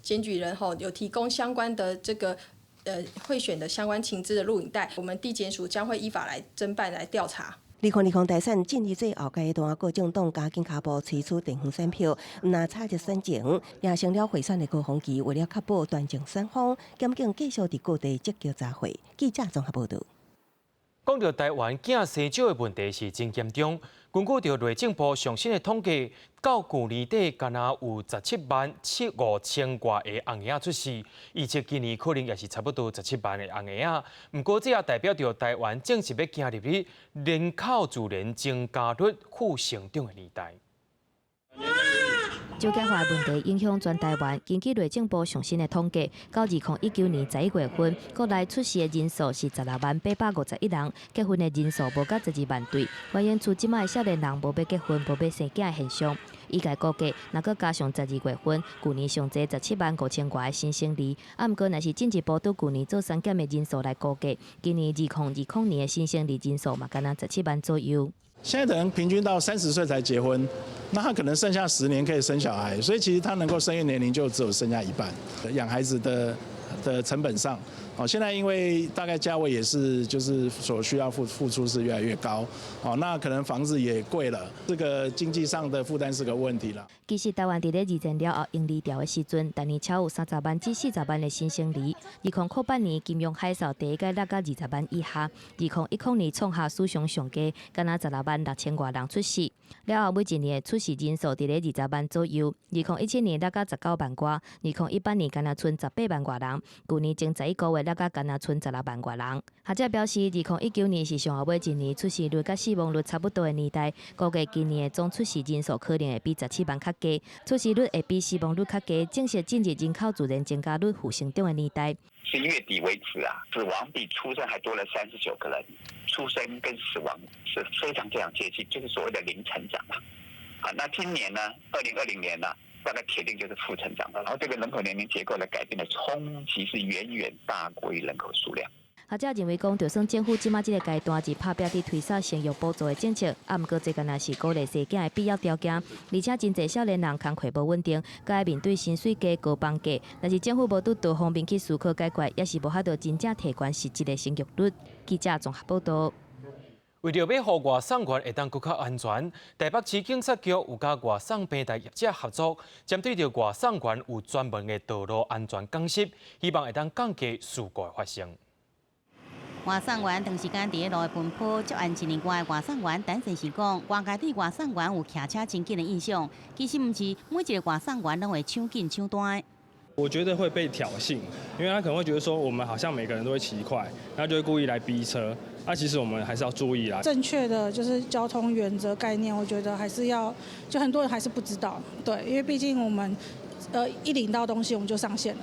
檢舉人吼，有提供相關的這個賄選的相關情資的錄影帶，我們地檢署將會依法來偵辦來調查。2020大選進入最後階段，各政黨加緊跤步催出地方選票，毋但炒熱選情，也成了賄選的高峰期。為了確保端正選風，檢警繼續佇各地積極查獲。記者綜合報導。講著台灣囝生少的問題是真嚴重。根據著內政部上新的統計，到舊年底，敢若有17萬7五千外个紅嬰仔出世，預測今年可能也是差不多十七萬个紅嬰仔。毋過這也代表著台灣正式欲行入去人口自然增加率負成長的年代。少子化問題影響全台灣。根據內政部上新的統計，到2019年11月份，國內出世的人數是160,851人，結婚的人數無到12萬對，反映出這擺的少年人無欲結婚、無欲生囝的現象。醫界估計，若閣加上12月份，舊年上濟17萬5千外个新生兒，啊，毋過若是進一步對舊年做篩檢的人數來估計，今年2020年的新生兒人數嘛，敢若十七萬左右。現在的人平均到30歲才結婚，那他可能剩下10年可以生小孩，所以其實他能夠生育年齡就只有剩下一半。養孩子的成本上，哦，現在因為大概價位也是就是所需要付出是越來越高，哦，那可能房子也貴了，這個經濟上的負擔是個問題啦。其實台灣佇咧二戰了後嬰兒潮的時陣，逐年超有30萬至40萬的新生兒。2008年金融海嘯第一擺落到20萬以下，2010年創下史上上低，敢若16萬6千外人出世。了後每一年的出世人數佇咧20萬左右。2017年落到19萬外，2018年敢若賰18萬外人，舊年前11個月落到敢若賰16萬外人。學者表示，2019年是上後尾一年出世率佮死亡率差不多的年代，估計今年的總出世人數可能會比十七萬較低，出世率會比死亡率較低，正式進入人口自然增加率負成長的年代。 11月底為止啊，死亡比出生還多了39個人，出生跟死亡是非常非常接近，就是所謂的零成長嘛。啊，那今年呢，2020年呢，大概鐵定就是負成長了。然後這個人口年齡結構的改變的衝擊是遠遠大過於人口數量。學者認為講，就算政府這馬這个階段是拍拚佇推捒生育補助的政策，啊，毋過這敢若是鼓勵生囝的必要條件。而且真濟少年人工課無穩定，閣愛面對薪水低、高房價，若是政府無佇多方面去思考解決，也是無法度真正提懸實質的生育率。記者綜合報導。為著欲予外送員會當閣較安全，台北市警察局有佮外送平台業者合作，針對著外送員有專門的道路安全講習，希望會當降低事故的發生。外送員長時間佇咧路的奔波，接案一年外的外送員陳先生講，外界對外送員有騎車真緊的印象，其實毋是每一个外送員攏會搶緊搶單。我覺得會被挑釁，因為他可能會覺得說，我們好像每個人都會騎快，他就會故意來逼車。那其實我們還是要注意啦。正確的就是交通原則概念，我覺得還是要，就很多人還是不知道，對，因為畢竟我們，一領到東西我們就上線了。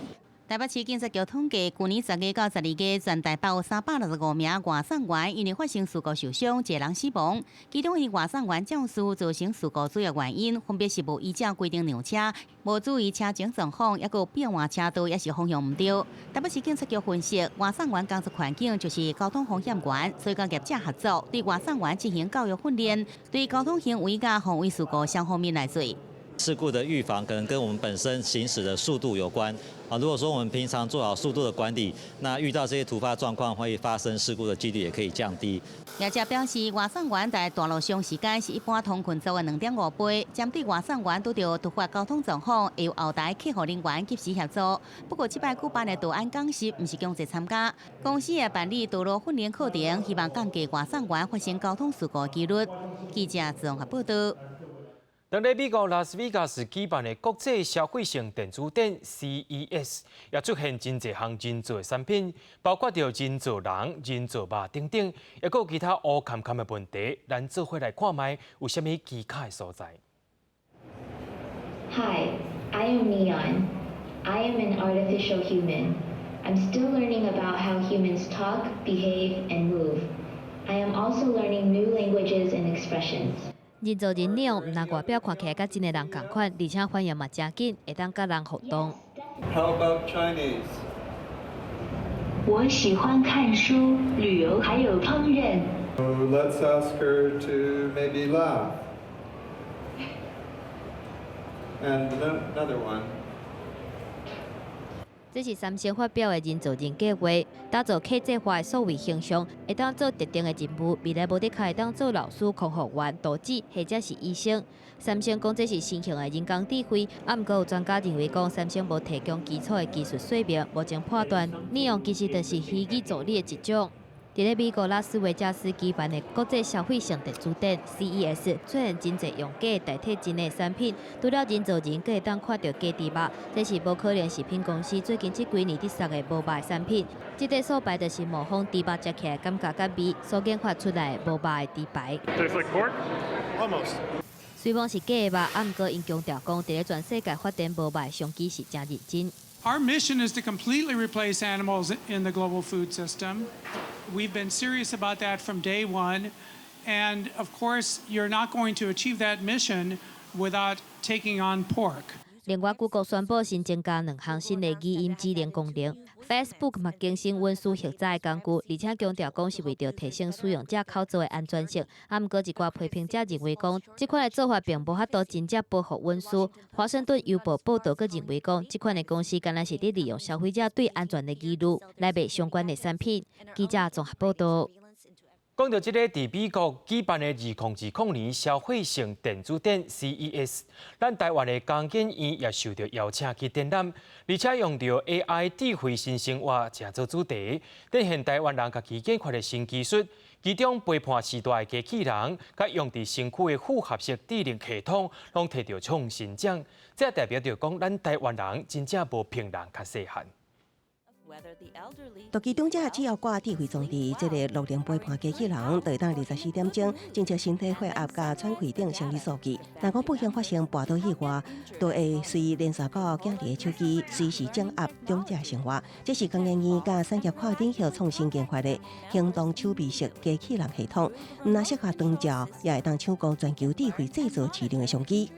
台北市警察局統計，舊年10月到12月，全台北有365名外送員因為發生事故受傷，一个人死亡。其中，因外送員肇事造成事故主要原因，分別是無依照規定讓車、無注意車前狀況，抑閣有變換車道，抑是方向毋對。台北市警察局分析，外送員工作環境就是交通風險源，所以佮業者合作，對外送員進行教育訓練，對交通行為佮防衛事故雙方面來做。事故的預防可能跟我們本身行駛的速度有關啊。如果說我們平常做好速度的管理，那遇到這些突發狀況會發生事故的幾率也可以降低。業者表示，外送員在大路上時間是一般通勤族的2.5倍。針對外送員拄著突發交通狀況，會由後台客服人員及時協助。不過，這擺舉辦的道安講習毋是強制參加，公司也辦理道路訓練課程，希望降低外送員發生交通事故的幾率。記者綜合報道。當咧美國拉斯維加斯舉辦的國際消費性電子展 CES，也出現真濟項人造的產品，包括著人造人、人造肉等等，抑閣有其他烏坎坎的問題，咱做伙來看覓有啥物蹊蹺的所在。 Hi, I am Neon. I am an artificial human. I'm still learning about how humans talk, behave, and move. I am also learning new languages and expressions. 人造人 Neon 毋但外表看起來佮真的人仝款，而且反應嘛誠緊，會當佮人互動。 How about Chinese？我喜歡看書、旅遊還有烹飪。 Let's ask her to maybe laugh. And another one. 這是三星發表的人造人計劃，打造客製化的數位形象，會當做特定的任務。未來無的確會當做老師、空服員、導師或者是醫生。三星講這是新型的人工智慧，啊，毋過有專家認為講三星無提供基礎的技術說明，目前判斷 Neon 其實就是虛擬助理的一種。佇咧美國拉斯維加斯舉辦的國際消費性電子展 CES，出現真濟用假代替真的產品，除了人造人，閣會當看著假豬肉，這是無可能食品公司最近這幾年佇送的無肉的產品。這塊素牌就是模仿豬肉食起來感覺佮味，所研發出來的無肉的豬排。 Tastes like pork? Almost. 雖講是假的肉，啊，毋過𪜶強調講，佇咧全世界發展無肉的商機是誠認真。 Our mission is to completely replace animals in the global food system. We've been serious about that from day one. And of course, you're not going to achieve that mission without taking on pork. 另外，谷歌宣布新增加兩項新的語音指令功能。Facebook 嘛更新隱私核查的工具，而且強調講是為著提升使用者口座的安全性。啊，毋過一寡批評者認為講，這款的做法並無法度真正保護隱私。華盛頓郵報報導閣認為講，這款的公司敢若是佇利用消費者對安全的疑慮來賣相關的產品。記者綜合報導。講到這个佇美國舉辦的2020年消費性電子展 CES，咱台灣的工研院也受到邀請去展覽，而且用著 AI 智慧新生活成做主題，展現台灣人家己研發的新技術，其中陪伴時代的機器人，佮用佇身軀的複合式智能系統，攏提著創新獎，這代表著講咱台灣人真正無爿人較細漢。獨居長者只要掛智慧裝置，這个樂齡陪伴機器人，就會當24點鐘偵測身體血壓佮喘氣等生理數據。若講不幸發生跋倒意外，就會隨連線到囝兒的手機，隨時掌握長者生活。這是工研院佮產業跨領域創新研發的行動手臂式機器人系統，毋但適合長照，也會當搶攻全球智慧製造市場的商機。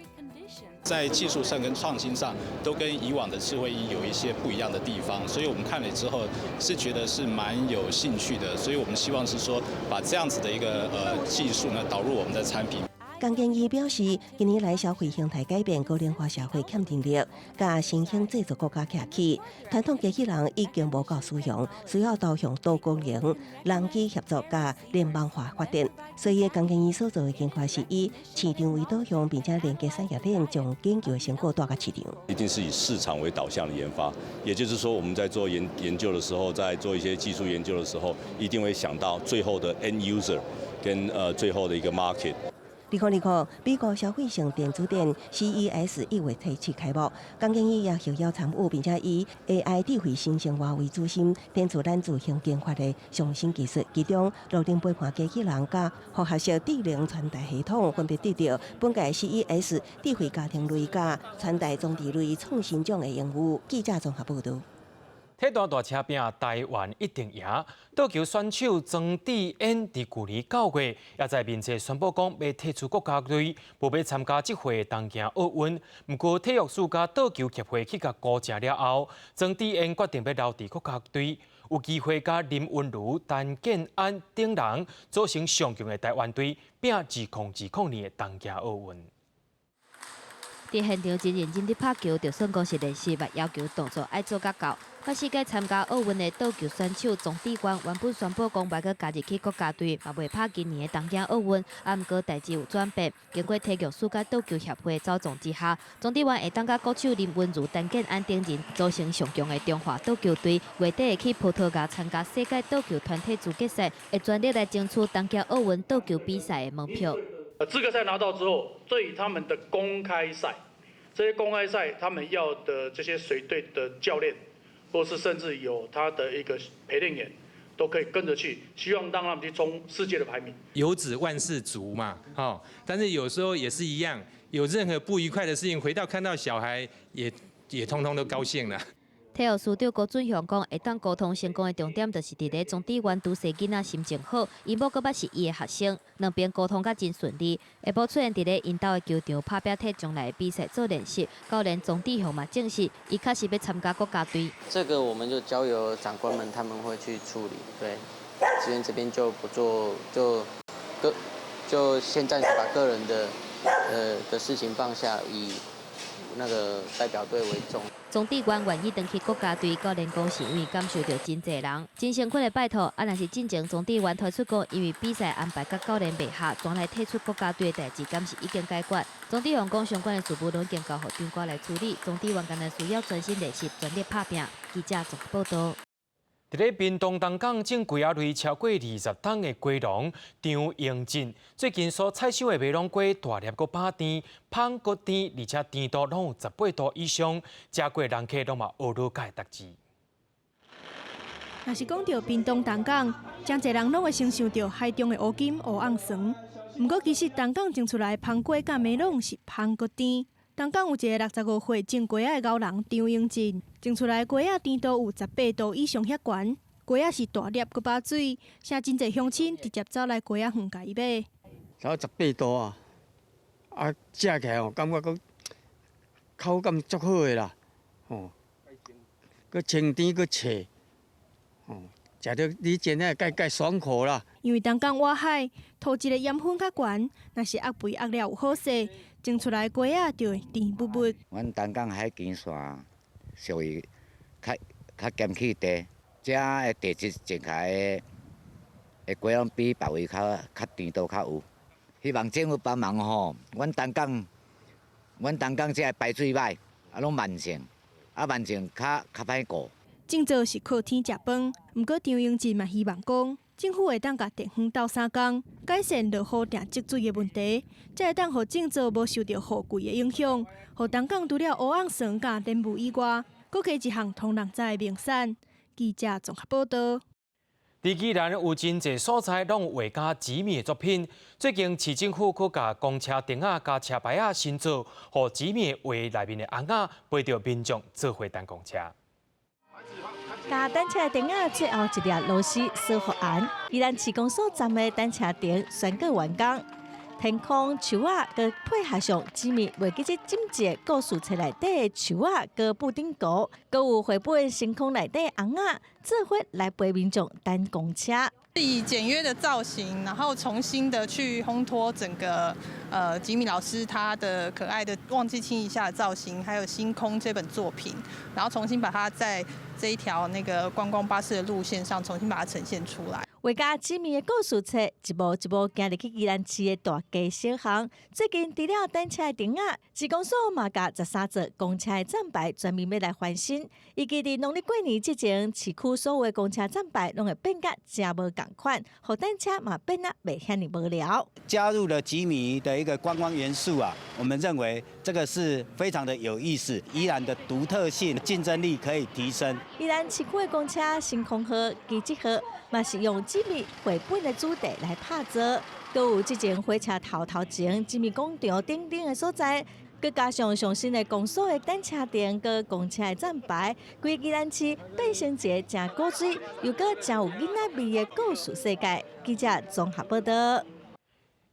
在技術上跟創新上，都跟以往的智慧衣有一些不一樣的地方，所以我們看了之後是覺得是蠻有興趣的，所以我們希望是說把這樣子的一個技術呢導入我們的產品。工研院表示，近年來消費形態改變，高齡化社會欠人力，佮新興製造國家徛起，傳統機器人已經無夠使用，需要導向多功能、人機協作佮聯網化發展。所以，工研院所做的研發是以市場為導向，並且連結產業鏈，將研究的成果帶到市場。一定是以市場為導向的研發，也就是說，我們在做研究的時候，在做一些技術研究的時候，一定會想到最後的 end user 跟最後的一個 market。2025美國消費性電子展 CES 1月初7開幕，工研院也受邀參與，並且以 AI 智慧新生活為主心，展出咱自行研發的上新技術，其中樂齡陪伴機器人佮複合式智能穿戴系統，分別得著本屆 CES 智慧家庭類佮穿戴裝置類創新獎的榮譽。記者綜合報導。體壇大車拼，台灣一定贏。桌球選手莊智淵佇舊年9月，也在面冊宣布講欲退出國家隊，無欲參加這回東京奧運。毋過體育署佮桌球協會去共估成了後，莊智淵決定欲留佇國家隊，有機會佮林昀儒、陳建安等人組成上強的台灣隊，拼2020年的東京奧運。佇現場真認真佇拍球，就算講是練習，嘛要求動作愛做甲到。捌四屆參加奧運的桌球選手莊智淵原本宣布講袂閣加入去國家隊，嘛袂拍今年的東京奧運。啊，毋過代誌有轉變，經過體育署佮桌球協會走狀之下，莊智淵會當佮國手林昀儒、陳建安等人組成上強的中華桌球隊，月底會去葡萄牙參加世界桌球團體資格賽，會全力來爭取東京奧運桌球比賽的門票。資格賽拿到之後，對於他們的公開賽，這些公開賽他們要的這些隨隊的教練，或是甚至有他的一個陪練員，都可以跟着去，希望讓他們去衝世界的排名。有子萬事足嘛，但是有時候也是一樣，有任何不愉快的事情，回到看到小孩也通通都高興了。體育署長郭俊雄講，會當溝通成功的重點，就是佇咧莊智淵拄細囡仔心情好，𪜶某閣捌是伊的學生，兩邊溝通甲真順利。下晡出現佇咧𪜶兜的球場拍拚替將來的比賽做練習。教練莊智雄嘛證實，伊確實欲參加國家隊。這個我們就交由長官們他們會去處理，對，這邊這邊就不做，就個就先暫時把個人的事情放下，以那個代表隊為重。莊智淵願意轉去國家隊，教練講是因為感受著真濟人真誠懇的拜託。啊，若是進前莊智淵提出講，因為比賽安排佮教練袂合，轉來退出國家隊的代誌，敢是已經解決。莊智雄講，相關的事務攏已經交予長官來處理。莊智淵干焦需要專心練習，全力拍拚。記者綜合報導。佇咧屏東東港種瓜仔類超過20冬的瓜農張英進，最近所採收的馬龍瓜大粒閣飽甜，芳閣甜，而且甜度攏有18度以上，食過人客攏嘛呵咾佮意值。若是講著屏東東港，誠濟人攏會先想著海中的烏金烏甕船。毋過其實東港種出來的芳瓜佮梅櫳是芳閣甜。東港有一个65歲種瓜仔的老人張英進，種出來的瓜仔甜度有18度以上遐懸，瓜仔是大粒閣飽水，啥真濟鄉親直接走來瓜仔園共伊買。差18度啊，啊，食起來哦，感覺閣口感足好的啦，吼，閣清甜閣脆，吼，食著你真正蓋蓋爽口啦。因為東港倚海，土質的鹽分較懸，若是壓肥壓了有好勢，種出來的瓜仔就會甜滗滗。阮東港海墘線屬於較較鹹氣地，遮的地質種起來的瓜攏比別位較較甜度較有。希望政府幫忙吼，阮東港，阮東港遮的排水䆀，啊攏慢性，啊慢性較較歹顧。種作是靠天食飯，毋過張英進嘛希望講，政府會當共地方鬥相共，改善落雨定積水的問題，才會當予種作無受著雨季的影響，予東港除了烏甕船佮蓮霧以外，閣加一項予人知的名產。記者綜合報導。佇宜蘭有真濟所在攏有畫家吉米的作品。最近市政府閣共公車燈仔佮車牌仔新做，予吉米畫內面的尪仔陪著民眾做伙等公車。共等車的燈仔最後一粒螺絲鎖予絚，宜蘭市公所站的等車亭宣告完工。天空樹仔，閣配合上吉米袂記這精緻故事冊內底的樹仔，閣布丁狗，閣有繪本星空內底尪仔，做伙來陪民眾等公車。以簡約的造型，然後重新的去烘托整個吉米老師他的可愛的忘記親一下的造型，還有星空這本作品，然後重新把它在這一條那個觀光巴士的路線上重新把它呈現出來。畫家吉米的故事冊一步一步行入去宜蘭市的大街小巷。最近除了等車的燈仔，市公所嘛共13座公車的站牌全面欲來翻新。預計佇農曆過年之前，市區所有的公車站牌攏會變甲誠無仝款，予等車嘛變得袂遐爾無聊。加入了吉米的一個觀光元素啊，我們認為這個是非常的有意思，宜蘭的獨特性、競爭力可以提升。宜蘭市區的公車星空號、奇蹟號，嘛是用吉米繪本的主題來拍造，閣有這前火車頭頭前吉米廣場等等的所在，閣加上上新的公所的等車亭，閣公車的站牌，規宜蘭市變成一个誠古錐又閣誠有囡仔味的故事世界。記者綜合報導。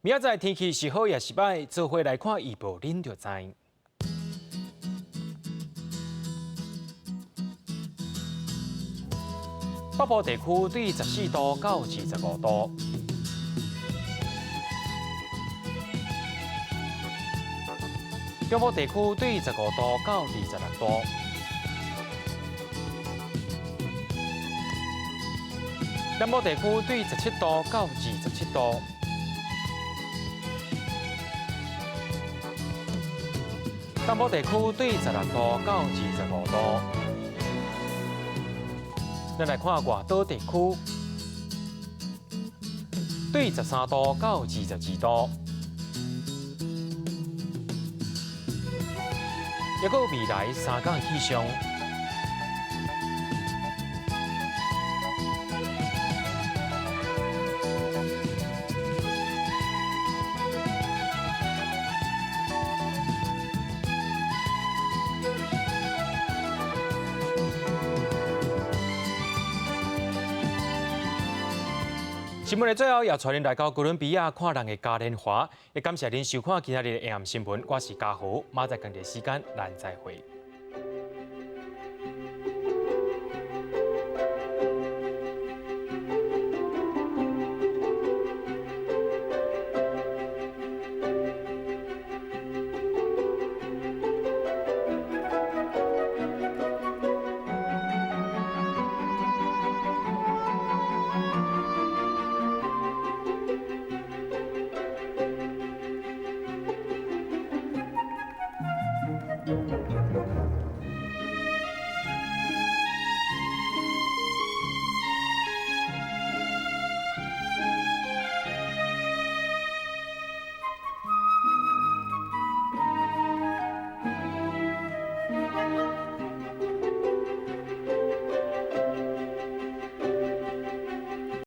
明仔載天氣是好抑是䆀，做伙來看預報，恁就知。北部地區對14度到25度。中部地區對15度到26度。南部地區對17度到27度。東部地區對16度到25度。咱來看外島地區，對13度到22度。抑閣未來3工氣象。新聞的最後，也帶恁來到哥倫比亞看人的嘉年華。也感謝恁收看今仔日的 AM 新聞，我是嘉豪，明仔載仝個時間，咱再會。